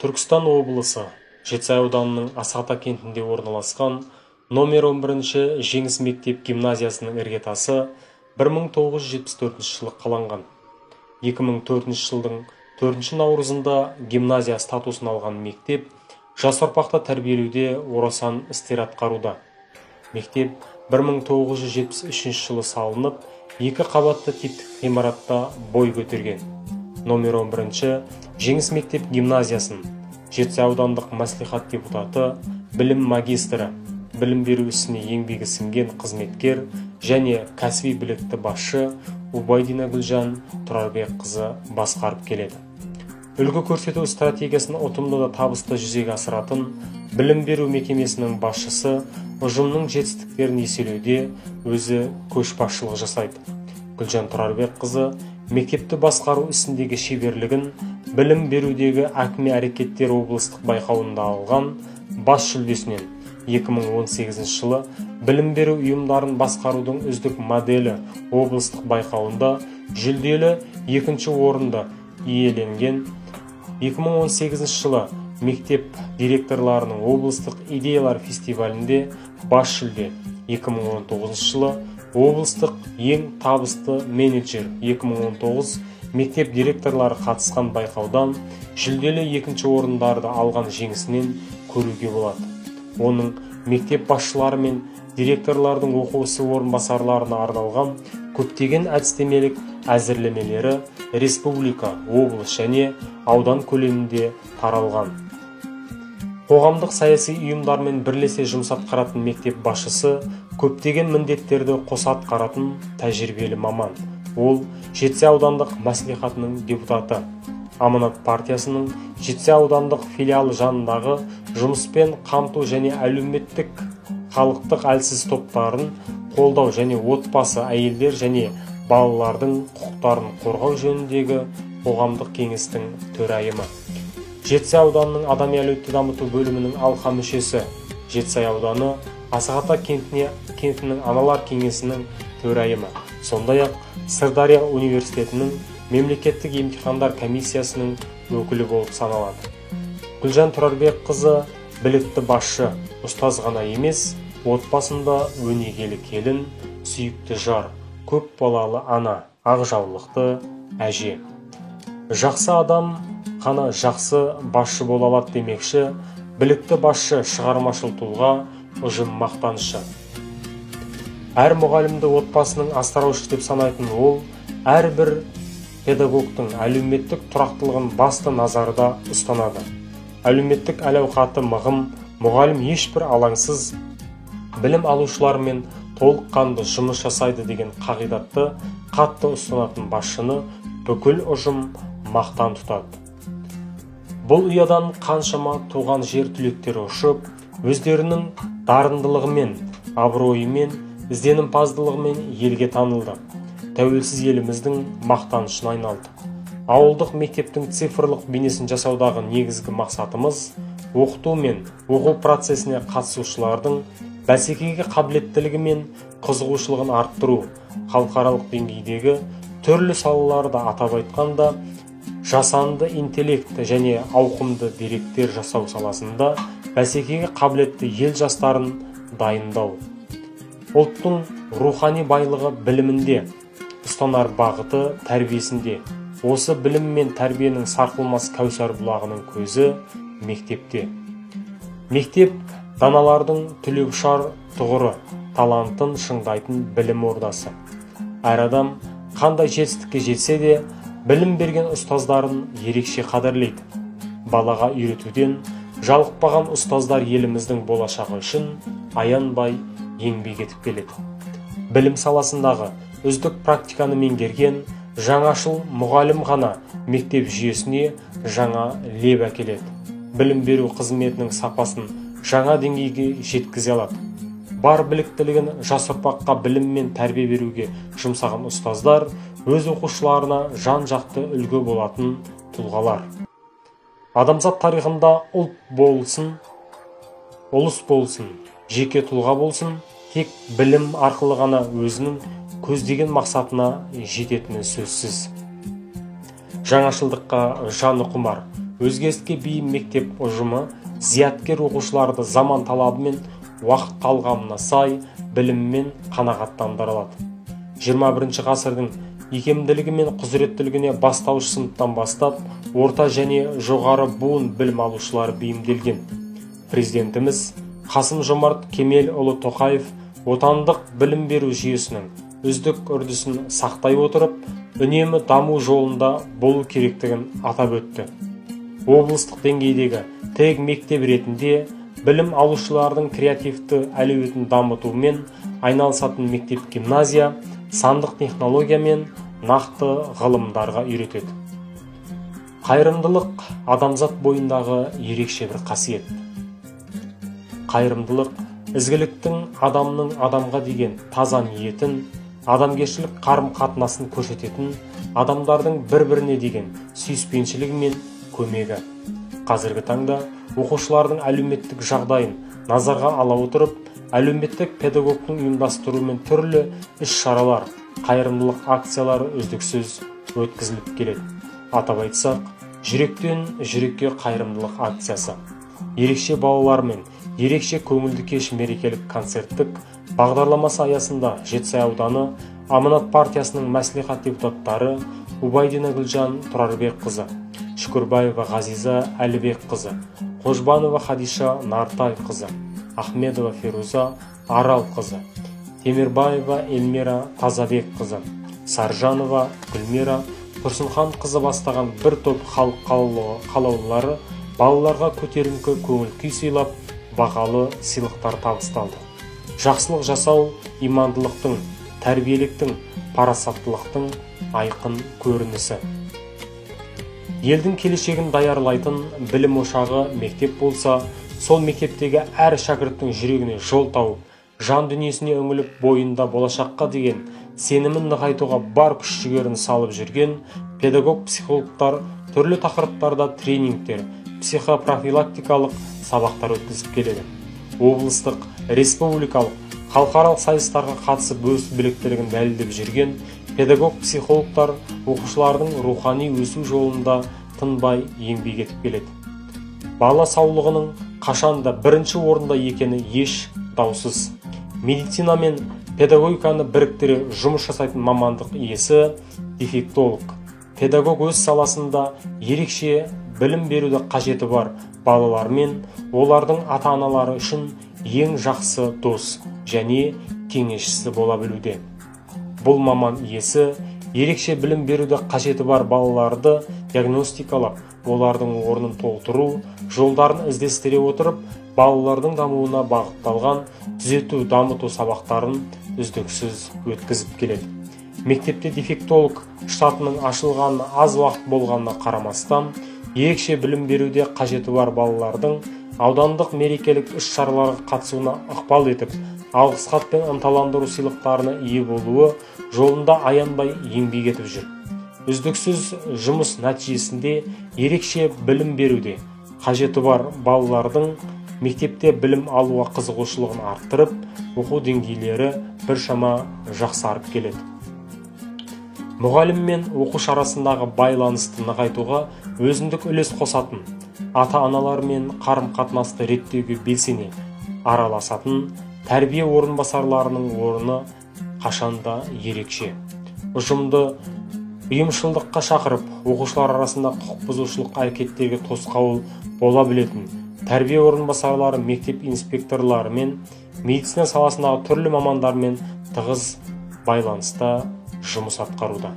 Түркістан облысы Жетісай ауданының Асық-Ата кентінде орналасқан номер 11-ші Жеңіс мектеп гимназиясының іргетасы 1974 жылы қаланған. 2004 жылдың 4 наурызында гимназия статусын алған мектеп жас ұрпақты тәрбиелеуде орасан істер атқаруда. Мектеп 1973 жылы салынып, екі қабатты типтік ғимаратта бой көтерген. Номер 11-ші Жеңіс мектеп гимназиясын Жетісай аудандық мәслихат депутаты, білім магистрі, білім беру ісіне еңбегі сіңген қызметкер және кәсіби білікті басшы Убайдина Гүлжан Тұрарбекқызы басқарып келеді. Үлгі көрсету стратегиясын ұтымды да табысты жүзеге асыратын білім беру мекемесінің басшысы ұжымның жетістіктерін еселеуде өзі көшбасшылық жасайды. Гүлжан Тұрарбекқызы мектепті басқару ісіндегі шеберлігін білім берудегі әкме әрекеттер облыстық байқауында алған бас жүлдесінен 2018 жылы білім беру ұйымдарын басқарудың үздік моделі облыстық байқауында жүлделі екінші орынды иеленген. 2018 жылы мектеп директорларының облыстық идеялар фестивалінде бас жүлде, 2019 жылы облыстық ең табысты менеджер 2019 мектеп директорлары қатысқан байқаудан жүлделі екінші орындарды алған жеңісінен көруге болады. Оның мектеп басшылары мен директорлардың оқу ісі орынбасарларына арналған көптеген әдістемелік әзірлемелері республика, облыс және аудан көлемінде таралған. Қоғамдық саяси ұйымдармен бірлесе жұмыс атқаратын мектеп басшысы көптеген міндеттерді қоса атқаратын тәжірибелі маман. Ол Жетісай аудандық мәслихатының депутаты, Аманат партиясының Жетісай аудандық филиалы жанындағы жұмыспен қамту және әлеуметтік халықтық әлсіз топтарын қолдау және отбасы, әйелдер және балалардың құқықтарын қорғау жөніндегі қоғамдық кеңестің төрайымы. Жетісай ауданының адами әлеуетті дамыту бөлімінің алқа мүшесі, Жетісай ауданы Асық-Ата кентінің аналар кеңесінің төрайымы, сондай-ақ Сырдария университетінің мемлекеттік емтихандар комиссиясының өкілі болып саналады. Гүлжан Тұрарбекқызы білікті басшы, ұстаз ғана емес, отбасында өнегелі келін, сүйікті жар, көп балалы ана, ақ жаулықты әже. Жақсы адам қана жақсы басшы бола алады демекші, білікті басшы шығармашыл тұлға, ұжым мақтанышы. Әр мұғалімді отбасының асыраушы деп санайтын ол, әрбір педагогтың әлеуметтік тұрақтылығын басты назарда ұстанады. Әлеуметтік әл-ауқаты мығым мұғалім ешбір алаңсыз білім алушылармен толыққанды жұмыс жасайды деген қағидатты қатты ұстанатын басшыны бүкіл ұжым мақтан тұтады. Бұл ұядан қаншама туған жер түлектері ұшып, өздерінің дарындылығымен, абыройымен, ізденімпаздылығымен елге танылды. Тәуелсіз еліміздің мақтанышына айналды. Ауылдық мектептің цифрлық бейнесін жасаудағы негізгі мақсатымыз оқыту мен оқу процесіне қатысушылардың бәсекеге қабілеттілігі мен қызығушылығын арттыру, халықаралық деңгейдегі түрлі салаларда, атап айтқанда, жасанды интеллект және ауқымды деректер жасау саласында бәсекеге қабілетті ел жастарын дайындау. Ұлттың рухани байлығы білімінде, ұстанар бағыты тәрбиесінде. Осы білім мен тәрбиенің сарқылмас кәусар бұлағының көзі мектепте. Мектеп даналардың түлеп ұшар тұғыры, талантын шыңдайтын білім ордасы. Әр адам қандай жетістікке жетсе де, білім берген ұстаздарын ерекше қадірлейді. Балаға үйретуден жалықпаған ұстаздар еліміздің болашағы үшін аянбай еңбек етіп келеді. Білім саласындағы үздік практиканы меңгерген жаңашыл мұғалім ғана мектеп жүйесіне жаңа леп әкеледі. Білім беру қызметінің сапасын жаңа деңгейге жеткізе алады. Бар біліктілігін жас ұрпаққа білім мен тәрбие беруге жұмсаған ұстаздар өз оқушыларына жан-жақты үлгі болатын тұлғалар. Адамзат тарихында ұлт болсын, ұлыс болсын, жеке тұлға болсын, тек білім арқылы ғана өзінің көздеген мақсатына жететіні сөзсіз. Жаңашылдыққа жаны құмар, Өзгеріске бейім мектеп ұжымы зияткер оқушыларды заман талабы мен уақыт талғамына сай біліммен қанағаттандыра алады. 21 ғасырдың икемділігі мен құзыреттілігіне бастауыш сыныптан бастап орта және жоғары буын білім алушылары бейімделген. Президентіміз Қасым-Жомарт Кемелұлы Тоқаев отандық білім беру жүйесінің үздік үрдісін сақтай отырып, үнемі даму жолында болу керектігін атап өтті. Облыстық деңгейдегі тек мектеп ретінде білім алушылардың креативті әлеуетін дамытумен айналысатын мектеп-гимназия сандық технология мен нақты ғылымдарға үйретеді. Қайырымдылық адамзат бойындағы ерекше бір қасиет. Қайырымдылық ізгіліктің адамның адамға деген таза ниетін, адамгершілік қарым-қатынасын көрсететін, адамдардың бір-біріне деген сүйіспеншілігі мен көмегі. Қазіргі таңда оқушылардың әлеуметтік жағдайын назарға ала отырып, әлеуметтік педагогтың ұйымдастыруымен түрлі іс-шаралар, қайырымдылық акциялары үздіксіз өткізіліп келеді. Атап айтсақ, жүректен жүрекке қайырымдылық акциясы, ерекше балалармен ерекше көңілді кеш мерекелік концерттік бағдарламасы аясында Жетісай ауданы Аманат партиясының мәслихат депутаттары Убайдина Гүлжан Тұрарбекқызы, Шүкірбаева Ғазиза Әлібекқызы, Қожбанова Хадиша Нартайқызы, Ахмедова Феруза Аралқызы, Темірбаева Эльмира Тазабекқызы, Саржанова Гүлмира Тұрсынханқызы бастаған бір топ халық қалаулылары балаларға көтеріңкі көңіл күй сыйлап, бағалы сыйлықтар табысталды. Жақсылық жасау имандылықтың, тәрбиеліктің, парасаттылықтың айқын көрінісі. Елдің келешегін даярлайтын білім ошағы мектеп болса, сол мектептегі әр шәкірттің жүрегіне жол тауып, жан дүниесіне үңіліп, бойында болашаққа деген сенімін нығайтуға бар күш-жігерін салып жүрген педагог-психологтар түрлі тақырыптарда тренингтер, психопрофилактикалық сабақтар өткізіп келеді. Облыстық, республикалық, халықаралық сайыстарға қатысып өз біліктілігін дәлелдеп жүрген педагог-психологтар оқушылардың рухани өсу жолында тынбай еңбек етіп келеді. Бала саулығының қашанда бірінші орында екені еш даусыз. Медицина мен педагогиканы біріктіре жұмыс жасайтын мамандық иесі дефектолог. Педагог өз саласында ерекше білім беруді қажеті бар балалар мен олардың ата-аналары үшін ең жақсы дос және кеңесшісі бола білуде. Бұл маман иесі ерекше білім беруді қажеті бар балаларды диагностикалап, олардың орнын толтыру жолдарын іздестіре отырып, балалардың дамуына бағытталған түзету дамыту сабақтарын үздіксіз өткізіп келеді. Мектепте дефектолог штатының ашылғанына аз уақыт болғанына қарамастан, ерекше білім беруде қажеті бар балалардың аудандық мерекелік іс-шараларға қатысуына ықпал етіп, алғыс хат пен ынталандыру сыйлықтарына ие болуы жолында аянбай еңбек етіп жүр. Үздіксіз жұмыс нәтижесінде ерекше білім беруде қажеті бар балалардың мектепте білім алуға қызығушылығын арттырып, оқу деңгейлері біршама жақсарып келеді. Мұғалім мен оқушы арасындағы байланысты нығайтуға өзіндік үлес қосатын, ата-аналар мен қарым-қатынасты реттеуге белсене араласатын тәрбие орынбасарларының орны қашанда ерекше. Ұжымды ұйымшылдыққа шақырып, оқушылар арасында құқық бұзушылық әрекеттерге тосқауыл бола білетін тәрбие орынбасарлары мектеп инспекторлары мен медицина саласындағы түрлі мамандармен тығыз байланыста жұмыс атқаруда.